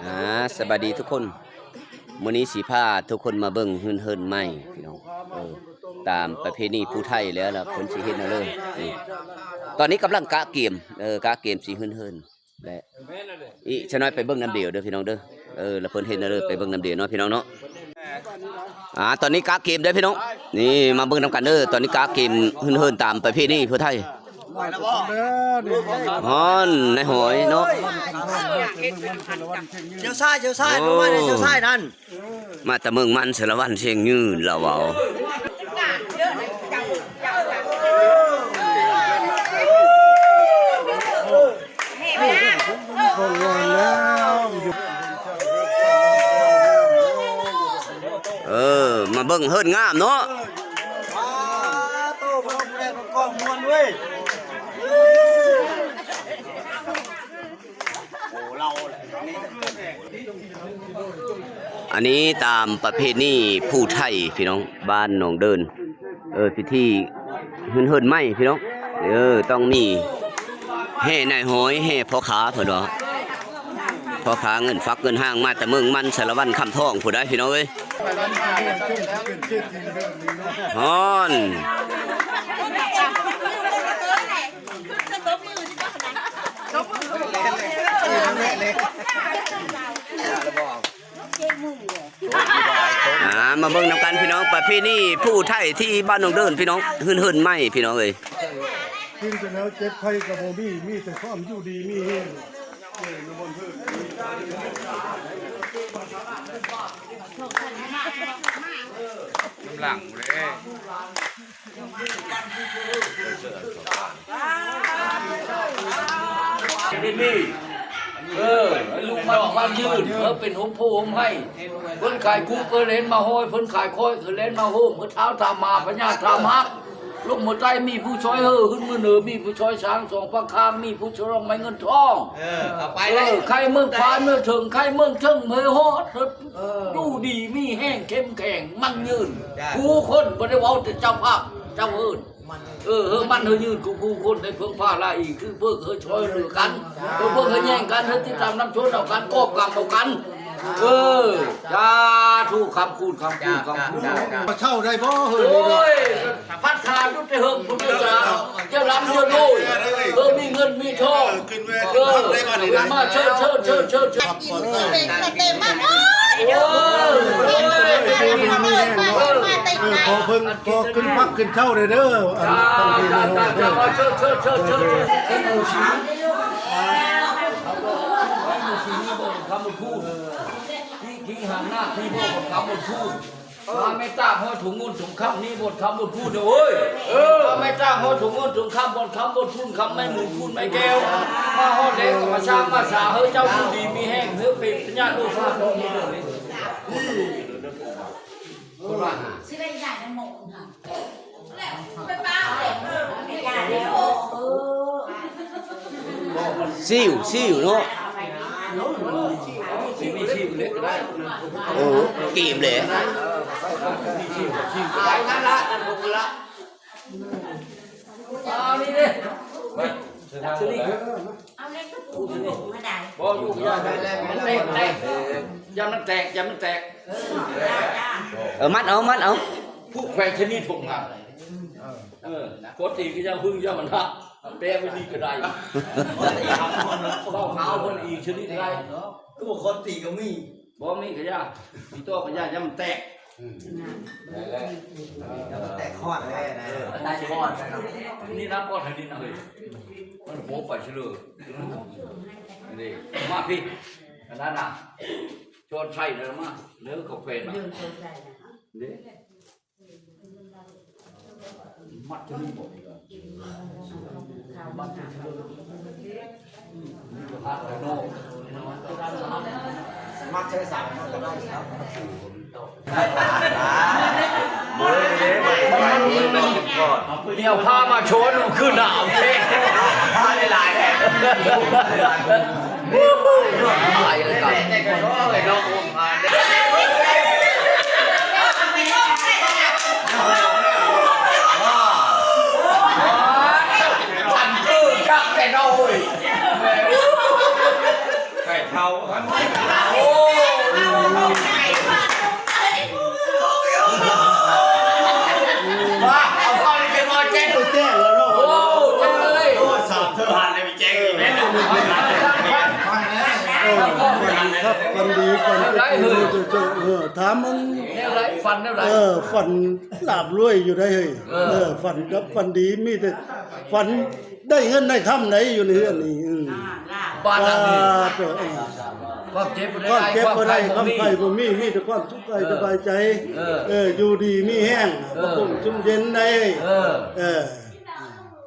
ອ່າ ສະບາຍດີທຸກຄົນ. ມື້ນີ້ຊິພາທຸກຄົນມາເບິ່ງຮືນເຮີນໃໝ່ພີ່ນ້ອງ. ເອີ ຕາມປະເພນີຜູ້ໄທແລ້ວລະ ເພິ່ນຊິເຮັດແນວເລີ. ນີ້ ຕອນນີ້ກຳລັງກະກຽມ ເອີ ກະກຽມຊິຮືນເຮີນ ແລະ ອີກຈັກໜ້ອຍໄປເບິ່ງນຳດຽວເດີພີ່ນ້ອງເດີ. ເອີ ລະເພິ່ນເຮັດແນວເລີ ໄປເບິ່ງນຳດຽວເນາະພີ່ນ້ອງເນາະ. ອ່າ ຕອນນີ້ກະກຽມເດີພີ່ນ້ອງ. ນີ້ມາເບິ່ງນຳກັນເດີ. ຕອນນີ້ກະກຽມຮືນເຮີນຕາມປະເພນີຜູ້ໄທ. ຮອນນາຍຫອຍເນາະ. ຊຽວຊາຍ ຊຽວຊາຍ ໂອ້ ມາແຕ່ຊຽວຊາຍນັ້ນ. ມາແຕ່ເມືອງມັນສາລະວັນຊຽງຍືນລາວເວົ້າ. ເອີ ມາເບິ່ງເຮີນງາມເນາະ. ອັນນີ້ຕາມປະເພນີຜູ້ໄທພີ່ນ້ອງ ບ້ານໜອງເດີນ. ເອີ ພິທີຮືນເຮີນໃໝ່ພີ່ນ້ອງ. ເອີ ຕ້ອງມີແຫ່ນາຍຫອຍ ແຫ່ພໍ່ຄ້າເພິ່ນວ່າ. ພໍ່ຄ້າເງິນຟັກເງິນຫ້າງ ມາແຕ່ເມືອງມັນສາລະວັນຄຳທອງພຸ້ນໃດ໋ພີ່ນ້ອງເອີຍ. ຮອນ ອ່າ ມາເບິ່ງນຳກັນພີ່ນ້ອງ ປະເພນີຜູ້ໄທທີ່ບ້ານໜອງເດີນພີ່ນ້ອງ. ຮືນເຮີນໃໝ່ພີ່ນ້ອງເອີຍ. ກິນໄປແລ້ວເຈັບໄຂ້ກໍບໍ່ມີ ມີແຕ່ຄວາມຢູ່ດີມີແຮງ. ກຳລັງເດ້. ເປັນນີ້ ເອີ ໃຫ້ລູກໝັ້ນຂວັນຍືນ ເອີ ເປັນຮົ່ມໂພຮົ່ມໄຮ່. ເພິ່ນຂາຍກຸບ ເພິ່ນແລ່ນມາຮອຍ ເພິ່ນຂາຍຄ້ອຍ ເພິ່ນແລ່ນມາໂຮມ ເພິ່ນທ້າວຖາມມາ ພະຍາຖາມຮັກ ລົງເມືອໃຕ້ມີຜູ້ຊ່ອຍເຮີ ຂຶ້ນເມືອເໜີມີຜູ້ຊ່ອຍຊ້າງ ສອງປາກຄາງ ມີຜູ້ຊ່ອຍດອກໄມ້ເງິນທອງ. ເອີ ເອົາໄປເລີຍ ເອີ ໄຂ່ເມືອງຟ້າເໜືອເທິງ ໄຂ່ເມືອງເທິງເມືອຮອດ ເອີ ຢູ່ດີມີແຮງ ເຂັ້ມແຂງ ໝັ້ນຍືນ ຄູ່ຄົນ ບໍ່ໄດ້ເວົ້າແຕ່ເຈົ້າພາບເຈົ້າເຮີນ. ເອີ ເຮີມັນເຮີຍືນ ຄູ່ໆຄົນໄດ້ເພິ່ງພາລາອີ ຄືເພິ່ງເຮີຊ່ອຍເຫຼືອກັນ ເຮີເພິ່ງເຮີແຍ່ງກັນ ເຮີຕິດຕາມນຳຊົນເອົາກັນ ກອບກຳເອົາກັນ. ເອີ ສາທຸ ຄຳຄູນ ຄຳຄູນ ຄຳຄູນ. ເຊົ່າໄດ້ບໍ່ເຮີ ໂອ້ຍ ພັດທາຢູ່ແຕ່ເຮີພຸ້ນເຈົ້າ ຢ່າລຳຢ່າໂລຍ ເຮີມີເງິນມີທອງ. ເອີ ມາເຊີນ ເຊີນ ເຊີນ ເຊີນ ເຊີນ. ກິນຊິເປັນສະເຕັມມາ ໂອ້ຍ ໂອ້ຍ ໂອ້ຍ ໂອ້ຍ ໂອ້ຍ ເອີ ຂໍເພິ່ນ ຂໍຂຶ້ນພັກຂຶ້ນເຊົາແດ່ເດີ ອັນ ເຈົ້າ ເຈົ້າ ເຈົ້າ ເຊີນ ເຊີນ ເຊີນ ເຊີນ. ທີ່ ທີ່ຫາງໜ້າທີ່ບໍ່ຄຳບໍ່ທູນ ມາແມ່ຕາກຮອຍຖົງເງິນຖົງຄຳນີ້ບ່ອນຄຳບ່ອນທູນເດີເອີຍ. ເອີ ມາແມ່ຕາກຮອຍຖົງເງິນຖົງຄຳບ່ອນຄຳບ່ອນທູນ ຄຳໄມ້ໝູນຄູນໄມ້ແກ້ວ. ມາຮອດແລ້ວກໍມາສ້າງມາສາ ເຮີເຈົ້າຢູ່ດີມີແຮງ ເຮີເປັນພະຍາດໂອຊາ ຊິວ ຊິວເນາະ ຊິວເລັກກໍໄດ້ ເອີ ກຽມແຫຼະ. ບໍ່ຢູ່ ຢ່າມັນແຕກ ຢ່າມັນແຕກ ຢ່າມັນແຕກ. ເອີ ມັດເອົາ ມັດເອົາ ຜູ້ແຂວງຊະນີທົ່ງຫັ້ນ. ເອີ ຄົນຕີກໍຢ່າຫຶງຢ່າມັນຮັກ ແປໄວ້ນີ້ກໍໄດ້ ເວົ້າຫາຄົນອີກຊະນິດໄດ້. ຄືວ່າຄົນຕີກໍມີ ບໍ່ມີກໍຢ່າ ມີໂຕກໍຢ່າ ຢ່າມັນແຕກ. ອືມ ນັ້ນແຫຼະ ແຕກຄອດແລ້ວນະ ແຕກຄອດແລ້ວເນາະ. ນີ້ນະ ຄອດໃຫ້ນີ້ນະເຮີ້ຍ ມັນໂຫໄປຊິເລີຍ. ນີ້ ມາພີ້ ອັນນັ້ນນະ ຈອນໄຊນະ ມາເດີ ເຂົາແຂວນນະ ເດີ ເຂົາແຂວນນະ ເດ້. ມັດຈະມີບໍ່ ມັດຈະມີບໍ່ ມັດໃຊ້ສາຍມັນກໍໄດ້ຄັບ. ດຽວພາມາຊົນຄືໜາວແທ້ ຫຼາຍໆ ຫຼາຍເລີຍກັນ. ພັນຄືຄັກແທ້ເນາະເຮີ້ຍ ໄກ່ເທົາ ພັນຄືເທົາ ວ່າເອົາເຂົ້າໃນເຈັດຮ້ອຍແຈ້ງ ໄປແຈ້ງແລ້ວເນາະ ໂອ້ ແຈ້ງເລີຍ ໂອ້ ສາມເທື່ອ ເອີ ເອີ ຝັນດີຄັບ ຝັນດີ ຝັນດີ ເອີ ຖາມມັນ ແນວໃດ ຝັນແນວໃດ ເອີ ຝັນລາບລວຍຢູ່ໄດ໋ເຮີ້ຍ ເອີ ເອີ ຝັນດັບຝັນດີ ມີແຕ່ຝັນໄດ້ເງິນໄດ້ຄຳໄດ໋ ຢູ່ໃນເຮືອນນີ້ ເອີ ບ້ານຫຼັງນີ້ ເອີ ຄວາມເຈັບບໍ່ໄດ້ ຄວາມເຈັບບໍ່ໄດ້ ຄວາມໄຂ້ບໍ່ມີ ມີແຕ່ຄວາມສຸກກາຍ ເອີ ສະບາຍໃຈ ເອີ ເອີ ຢູ່ດີມີແຮງ ເອີ ພະຄຸນຊຸ່ມເຢັນໄດ໋ ເອີ ເອີ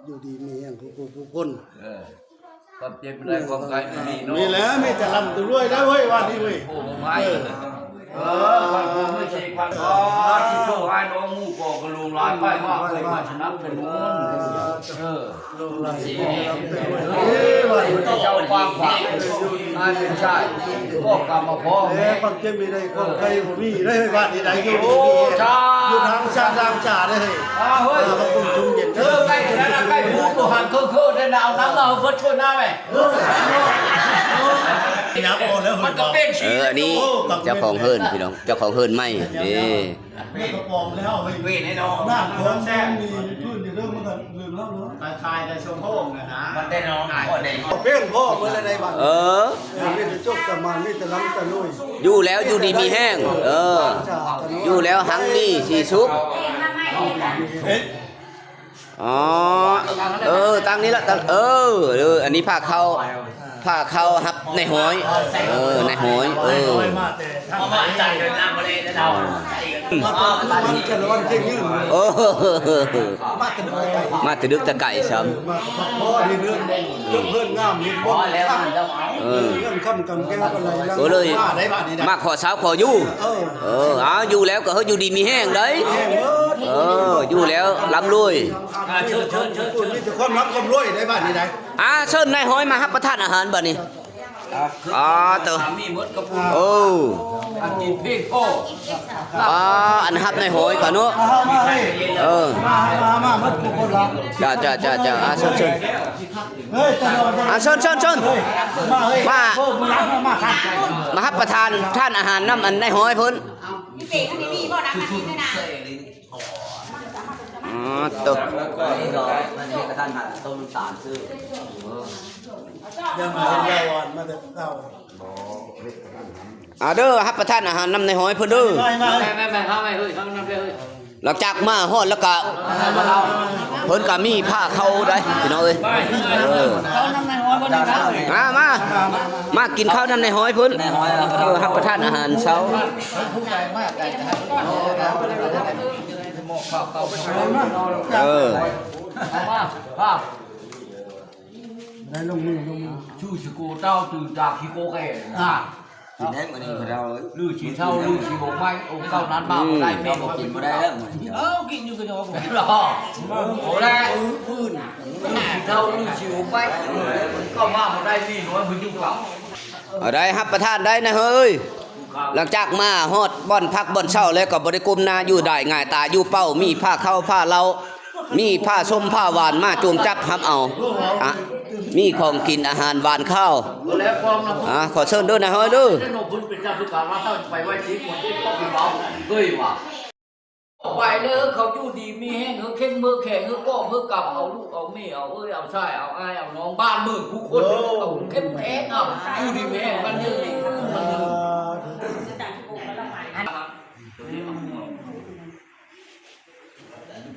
ຢູ່ດີມີແຮງ ທຸກໆຄົນ ເອີ ຄວາມເຈັບບໍ່ໄດ້ ຄວາມໄຂ້ບໍ່ມີເນາະ ມີແລ້ວ ມີແຕ່ລ່ຳແຕ່ລວຍແລ້ວເວີຍ ວ່ານີ້ເວີຍ ໂອ້ ບໍ່ໄພ ເອີ ເອີ ຄວັນຜູ້ມີຊີວິດ ເອີ ທີ່ໂທຫານ້ອງໝູ່ກໍກະໂລງຫຼາຍໄປມາເຄີຍມາສະໜັບສະໜູນ ເອີ ເອີ ເຈົ້າຄວາມຂວັນ ອາ ເປັນຊາຍ ກໍກຳມະພອນ ແລະ ຄວາມເຈັບມີໄດ້ ຄວາມໄຂ້ບໍ່ມີໄດ້ ວ່ານີ້ໄດ້ ຢູ່ ໂອ້ ສາທຸ ຢູ່ທາງຊາດທາງຈາໄດ້ ອາ ເຮີ້ຍ ອາ ມາກຸ້ມຊຸມເຢັນ ເອີ ໃກ້ນັ້ນນະ ໃກ້ຫູບໍ່ຫັນເຄີໆ ໄດ້ນະ ເອົານ້ຳມາເອົາເພິ່ນໂຊນາແມ່ ເອີ ມັນກໍເປັນ ເອີ ອັນນີ້ເຈົ້າຂອງເຮືອນພີ່ນ້ອງ ເຈົ້າຂອງເຮືອນໃໝ່ເດ້ ເປັນກະປອງແລ້ວ ເວນໃຫ້ນ້ອງ ນ້ຳຂອງແຊບ ນີ້ຂຶ້ນເດີ ມັນກໍເລີ່ມແລ້ວເນາະ ຕາຍແຕ່ສົມໂພງນະ ມັນໄດ້ນ້ອງ ເປັນພໍ່ເພິ່ນລະໄດ໋ບັດ ເອີ ເອີ ມີແຕ່ຈົກແຕ່ໝານ ມີແຕ່ລ່ຳແຕ່ລວຍ ຢູ່ແລ້ວຢູ່ດີມີແຮງ ເອີ ຢູ່ແລ້ວຮັ່ງມີສີສຸກ ອໍ ເອີ ຕັ້ງນີ້ລະ ຕັ້ງ ເອີ ເອີ ອັນນີ້ພາເຂົ້າ ພາເຂົ້າຮັບນາຍຮ້ອຍ ເອີ ນາຍຮ້ອຍ ເອີ ເອີ ມາແຕ່ດຶກແຕ່ໄກຊ້ຳ ເອີ ກໍເລີຍມາຂໍເຊົ່າຂໍຢູ່ ເອີ ເອີ ເອົາ ຢູ່ແລ້ວກໍໃຫ້ຢູ່ດີມີແຮງເດີ ເອີ ຢູ່ແລ້ວລ່ຳລວຍ ມີແຕ່ຄວາມລ່ຳຄວາມລວຍໃນບ້ານນີ້ໄດ໋ ອາ ເຊີນນາຍຮ້ອຍມາຮັບປະທານອາຫານບັດນີ້ ອາ ໂຕ ໂອ້ ອັນກິນເພງພໍ ອາ ອັນຮັບນາຍຮ້ອຍກ່ອນເນາະ ເອີ ມາ ມາ ມາ ມາໝົດທຸກຄົນລະ ເຈົ້າ ເຈົ້າ ເຈົ້າ ເຈົ້າ ອາ ເຊີນ ເຊີນ ເຮີ້ຍ ອາ ເຊີນ ເຊີນ ເຊີນ ມາ ມາ ມາ ມາຮັບປະທານ ທານອາຫານນຳອັນນາຍຮ້ອຍເພິ່ນ ມີເສງອັນນີ້ມີບໍ່ນະ ອັນນີ້ນະ ອໍ ໂຕ ອັນນີ້ກໍ ອັນນີ້ກະທັນຫັນ ຕົ້ມນ້ຳຕານຊື້ ຍັງມາເຫັນລາວອັນມາແຕ່ເຊົ້າ ອາ ເດີ ຮັບປະທານອາຫານນຳນາຍຮ້ອຍເພິ່ນເດີ ມາ ມາ ມາ ມາ ເຮົາໄປເຮີ້ຍ ເຮົານຳໄປເຮີ້ຍ ຫຼັງຈາກມາຮອດແລ້ວກະ ເພິ່ນກະມີພາເຂົ້າໄດ໋ ພີ່ນ້ອງເອີຍ ເອີ ມາ ມາ ມາກິນເຂົ້ານຳນາຍຮ້ອຍເພິ່ນ ເອີ ຮັບປະທານອາຫານເຊົ້າ ເອີ ມາ ພາ ໄດ້ລົງມື ລົງມື ຊື່ຊິໂກເຕົ້າຕື່ນຈາກຂີ້ໂກແກ່ ອ່າ ກິນແຮງກວ່ານີ້ພະເຖົ້າເອີຍ ລືຊິເຖົ້າລືຊິຫົວໄມ້ ອົງເກົ່ານັ້ນມາບໍ່ໄດ້ ແມ່ບໍ່ກິນບໍ່ໄດ້ແລ້ວ ເອີ ກິນຢູ່ກໍຍັງວ່າບໍ່ກິນ ໂອ້ແລະ ອື່ນ ລືຊິເຖົ້າລືຊິຫົວໄມ້ ເຂົ້າມາບໍ່ໄດ້ ມີນ້ອຍບໍ່ຢູ່ເກົ່າ ເອົາໄດ້ຮັບປະທານໄດ້ນະເຮີ້ຍ ຫຼັງຈາກມາຮອດບ່ອນພັກບ່ອນເຊົາແລ້ວ ກໍບໍ່ໄດ້ກົ້ມໜ້າຢູ່ດາຍ ຫງາຍຕາຢູ່ເປົ້າ ມີພາເຂົ້າພາເຫຼົ້າ ມີພາສົ້ມພາຫວານມາຈູມຈັບຮັບເອົາ ອະ ມີຂອງກິນອາຫານຫວານຄາວ ອະ ຂໍເຊີນເດີນາຍຮ້ອຍເດີ ໄປເລີຍ ເຂົາຢູ່ດີມີແຮງ ເຮີເຂັ້ມເຮີແຂງ ເຮີກອບເຮີກຳ ເອົາລູກເອົາເມຍ ເອົາເອີຍເອົາຊາຍ ເອົາອ້າຍເອົານ້ອງ ບ້ານເມືອງຜູ້ຄົນ ເຂົາເຂັ້ມແຂງ ເອົາຢູ່ດີມີແຮງ ມັນເດີ ມັນເດີ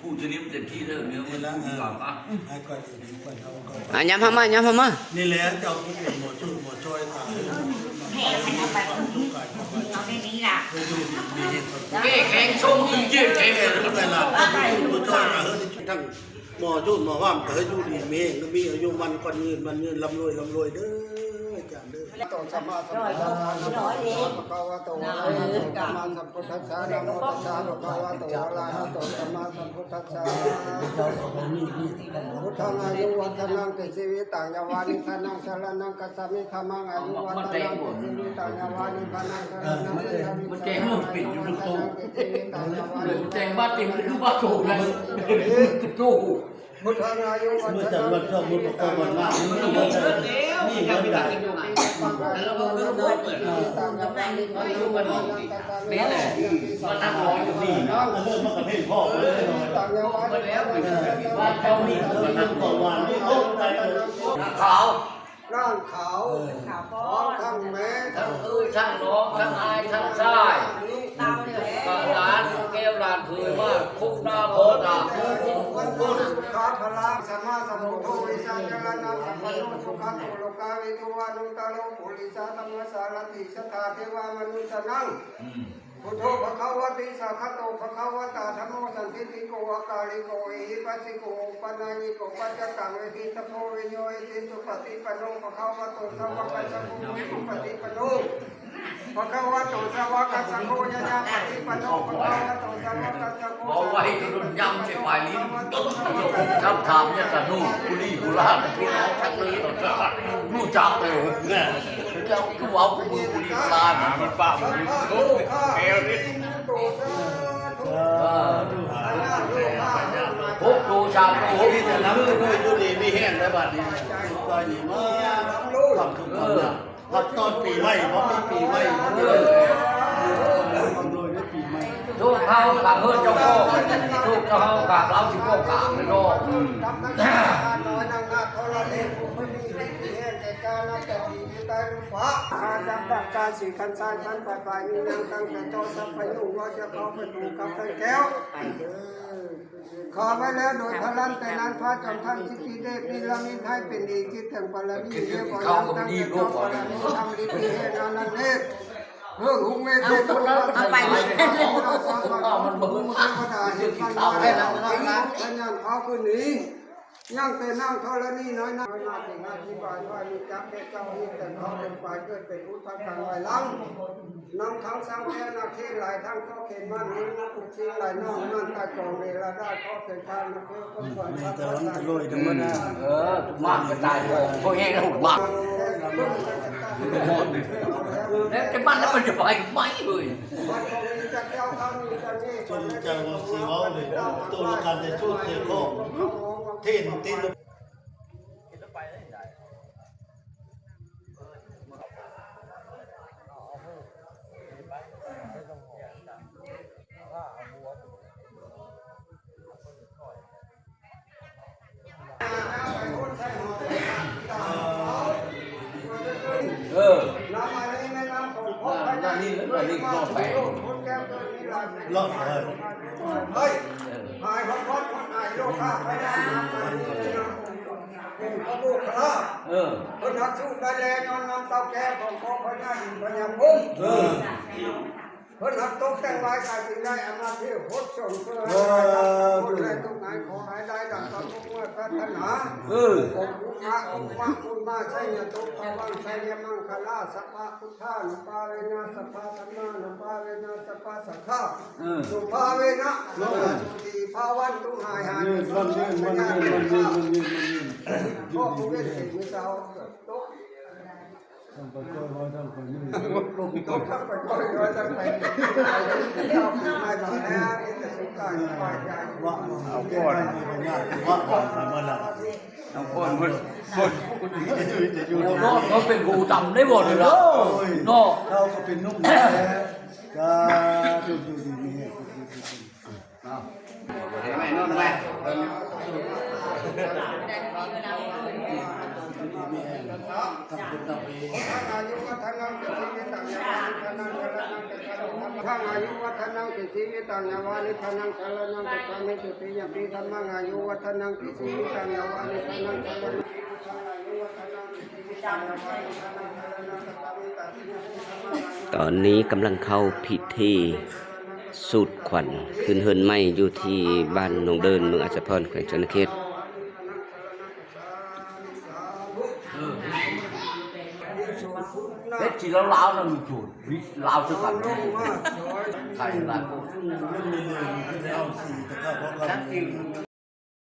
ຜູ້ຊະນິດເຕັມທີ່ເດີ ມີເງິນ ອາ ຍຳເຂົ້າມາ ຍຳເຂົ້າມາ ນີ້ແຫຼະ ເຈົ້າຜູ້ເປັນໝໍຈູດໝໍຈອຍ ແຂງຊົງເກັບແຂງ ທັງໝໍຈູດໝໍຫວ່າມ ກໍໃຫ້ຢູ່ດີມີແຮງ ມີອາຍຸໝັ້ນຂວັນຍືນ ໝັ້ນຍືນ ລ່ຳລວຍ ລ່ຳລວຍເດີ ອາຈານເດີ. ສະມາສຳພຸດທັດສະ ພະຄະວະໂຕ ອະລະຫະໂຕ ສະມາສຳພຸດທັດສະ ນະໂມຕັດສະ ພະຄະວະໂຕ ອະລະຫະໂຕ ສະມາສຳພຸດທັດສະ ພຸດທັງອາຍຸວັດທະນັງ ຕິຊີວິຕັງ ຍາວານິດຖານັງ ສະລະນັງກັດສາມິ ທຳມັງອາຍຸວັດທະນັງ ຕິຊີວິຕັງ ຍາວານິດຖານັງ ສະລະນັງກັດສາມິ ທຳມັງອາຍຸວັດທະນັງ ຕິຊີວິຕັງ ຍາວານິດຖານັງ ແຕ່ງມາເຕັມຄືບາໂຕນະ ໂຕ ພຸດທັງອາຍຸວັດທະນັງ ຕິຊີວິຕັງ ຍາວານິດຖານັງ ນີ້ເພິ່ນໄດ້ ແມ່ນແຫຼະ ມານັ່ງຮ້ອງຢູ່ນີ້ນະ ເລີ່ມມາກະເພງພໍເລີຍ ມາແລ້ວ ເອີ ວ່າເຈົ້ານີ້ເພິ່ນມານັ່ງຮ້ອງ ນີ້ໂອ້ ໄດ້ເລີຍ ຂາວ ນາງຂາວ ເອີ ຂອງທັງແມ່ ທັງເອື້ອຍ ທັງນ້ອງ ທັງອ້າຍ ທັງຊາຍ ກະຫຼານແກ້ວຫຼານເຂີຍມາຄຸນນາພໍ່ຕາ ຄຸນ ສຸຂາພະລາ ສະມາສະໂມໂທ ວິຊາຈະລະນະສັມປັນໂນ ສຸຂະໂຕ ໂລກາວິທູ ອະນຸດຕະໂລ ປຸລິສະທຳມະສາລະຖິ ສັດທາເທວາມະນຸດສານັງ ອືມ ພຸດໂທ ພະຄະວະຕິ ສາຄະໂຕ ພະຄະວະຕາ ທຳໂມ ສັນທິຕິໂກ ອາກາລິໂກ ເອຫິປັດສິໂກ ໂອປະນາຍິໂກ ປັດຈະກັງ ເວທິຕະໂພ ວິນະໂຍ ເອຫິ ສຸປະຕິປັນໂນ ພະຄະວະໂຕ ສາວະກະສັງໂຄ ສຸປະຕິປັນໂນ ພະຄະວະໂຕ ສາວະກະສັງໂຄ ຍະຍາປະຕິປັນໂນ ພະຄະວະໂຕ ສາວະກະສັງໂຄ ເວົ້າໄວຈົນຍຳຊິປາຍລີ້ນ ຄຳຖາມຍະຕະນູ ກຸລີກຸລາ ພີ່ນ້ອງທັງເລີຍ ຮູ້ຈັກເລີຍ ເຈົ້າຄືເວົ້າຄືມືກຸລີກຸລາ ມັນປາກມັນໂຕແອວນີ້ ຫົກໂຕ ສາມໂຕ ມີແຕ່ລຳ ຢູ່ດີມີແຮງແລ້ວບາດນີ້ ຢູ່ດີມີແຮງ ຮັບຕອນປີໃໝ່ ບໍ່ມີປີໃໝ່ ເອີ ໂດຍໃນປີໃໝ່ ໂຊກເຮົາກະເຮີ້ເຈົ້າຂອງ ໂຊກເຮົາກະລາວຊິປ້ອງກັນເນາະ ອືມ ຂໍໄວ້ແລ້ວໂດຍພະລັນແຕ່ນັ້ນ ພະຈອມທັນສິດທິເດດ ນິລະມິດໃຫ້ເປັນອີກ ຄິດເຖິງປາລະມີ ເຮັດບໍ່ຍັງ ຕັ້ງແຕ່ເຈົ້າປາລະມີທຳລິດທິເດດອັນນັ້ນເດ ເຮີ້ຫຸງເມທຸນ ເອົາໄປ ເທວະດາເຫັນມັນມາແລ້ວ ພະຍານເອົາຄືນນີ້ ຍັງແຕ່ນາງທໍລະນີນ້ອຍນາງ ມາເຖິງອະທິບາຍວ່າ ມີຈັກແຕ່ເຈົ້າເຮັດແຕ່ເຂົາເປັນຝ່າຍເກີດເປັນອຸດພະກັນໄວຫຼັງ ນຳທັງຊ້າງແກ້ວນາເຄນຫຼາຍທັງ ຂໍເຂນມານີ້ທຸກສິ່ງຫຼາຍນ້ອງນັ້ນ ໃຕ້ກອງເວລາໄດ້ ຂໍເຂນທາງນາເຄນ ມີແຕ່ລຳຕະໂລຍທຳມະດາ ເອີ ມາກະຕາຍ ໂອ້ ເຂົາແຮງແລ້ວ ມາກ ແລ້ວຈະມາແລ້ວມັນຈະໄປໄໝເອີຍ ສົນໃຈວ່າຊິເວົ້າເລີຍ ໂຕລະກັນແຕ່ຊຸດແຕ່ຂອງ ເທນຕິດ ເອີ ນຳອັນນີ້ແມ່ນນຳຂອງພໍ່ພະຍາ ອັນນີ້ ອັນນີ້ລອດໄປ ລອດໄປ ເອີ ຫາຍຮອດຮອດຫາຍໂລຄາພະຍາ ເປັນພະໂມກຂະລາ ເອີ ເພິ່ນຮັກສູດໄດ້ແລ ຍ້ອນນ້ຳເຕົ້າແກ້ວຂອງພໍ່ພະຍາ ພະຍາພົມ ເອີ ເພິ່ນຮັບຕົກແຕ່ງຫຼາຍກາຍຈິງໄດ້ອາມາດເທວໂພດສົງເພື່ອໃຫ້ຄົນໄດ້ຕົກງານ ຂໍໃຫ້ໄດ້ດັ່ງສຳສົມໝາຍປາດຖະໜາ ເອີ ອົງອຸມະ ອົງມະ ບຸນມາ ໄຊຍະຕຸພະວັງ ໄຊຍະມັງຄະລາ ສັບພະພຸດທານຸພາເວນະ ສັບພະທຳມານຸພາເວນະ ສັບພະສັງຄາ ເອີ ນຸພາເວນະ ສະຫະສຸຕີພະວັນຕຸ ຫາຍຫາຍ ມັນຍືນ ມັນຍືນ ມັນຍືນ ມັນຍືນ ມັນຍືນ ຂໍຜູ້ເວັນເປັນມື້ເຊົ້າ ຕົກ ທັງໄປກ້ອຍຮ້ອຍທັງໄປນີ້ ຕົກທັງໄປກ້ອຍຮ້ອຍທັງໄປນີ້ ເອົາກ່ອນ ເອົາກ່ອນ ເອົາກ່ອນ ເພິ່ນ ເພິ່ນ ໂອ້ ເນາະ ເຂົາເປັນຜູ້ດຳໄດ້ບໍ່ນີ້ລະ ໂອ້ຍ ເນາະ ເຮົາກໍເປັນໜຸ່ມແລ້ວ ສາທຸ ຢູ່ດີມີແຮງ ເອົາ ໄປນອນໄປ ທັງອາຍຸວັດທະນັງ ຕິຊີວິຕັງ ຍາວາ ນິດຖານັງ ສະລະນັງ ຄັງ ອາຍຸວັດທະນັງ ຕິຊີວິຕັງ ຍາວາ ນິດຖານັງ ສະລະນັງ ຄັງ ເມ ຕຸຕິຍະປີ ທຳມັງ ອາຍຸວັດທະນັງ ຕິຊີວິຕັງ ຍາວາ ນິດຖານັງ ສະລະນັງ ຄັງ ອາຍຸວັດທະນັງ ຕິຊີວິຕັງ ຍາວາ ນິດຖານັງ ສະລະນັງ ຄັງ ເມ ຕອນນີ້ກຳລັງເຂົ້າພິທີສູດຂວັນຂຶ້ນເຮືອນໃໝ່ ຢູ່ທີ່ບ້ານໜອງເດີນ ເມືອງອາດສະພອນ ແຂວງສະຫວັນນະເຂດ. ເຮັດຊິລາວໆ ນຳຢູ່ໂຈດ ລາວຄືກັນ ໄທຫຼາຍຄົນ.